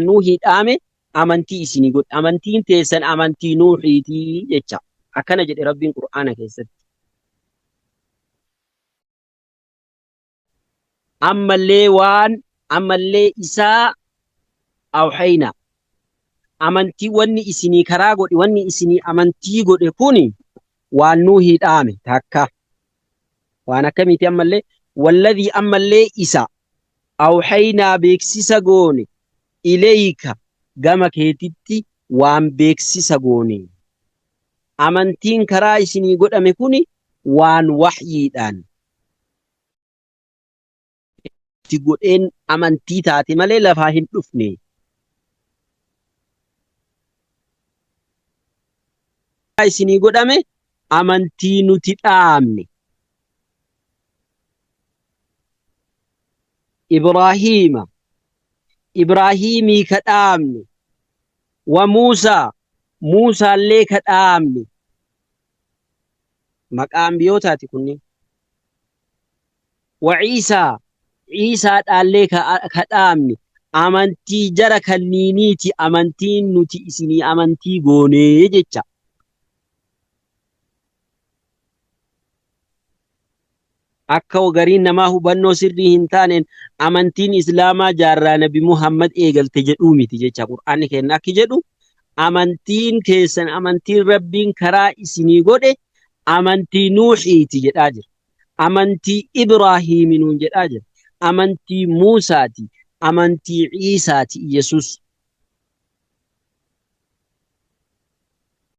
Nuuhii dhaame amantii isinii godhe. Amantiin teessan amantii Nuuhiiti jecha. Akkana jedhe Rabbiin Qur'aana keessatti. Ammallee waan ammallee isaa awhaynaa. Amantii wanni isinii karaa godhe wanni isinii amantii godhe kuni waan Nuuhii dhaame takka. Waan akkamiiti ammallee walladhii ammallee isa awhaynaa beeksisa goone ilayka gama keetitti waan beeksisa goone. Amantiin karaa isinii godhame kuni waan wahyiidhaan itti godheen amantii taate malee lafaa hin dhufne. Isinii godhame amantii nuti dhaamne. Ibraahiima Ibraahiimii ka dhaamne wa Muusaa Muusaallee ka dhaamne maqaa ambiyootaati kunniin. Wa Ciisaa Ciisaadhaallee ka dhaamne amantii jara kanniiniiti amantiin nuti isinii amantii goonee jecha. Akka gariin namaa hubannoo sirrii hin taaneen amantiin Islaamaa jaarraa Nabi Muhammad eegalte jedhuu miti jecha. Qur'aanni keenya akki jedhu amantiin keessan amantiin Rabbiin karaa isinii godhe amantii Nuuhiiti jedhaa jira. Amantii Ibraahiimi nuun jedhaa jira. Amantii Muusaati, amantii Ciisaati Iyyasuus.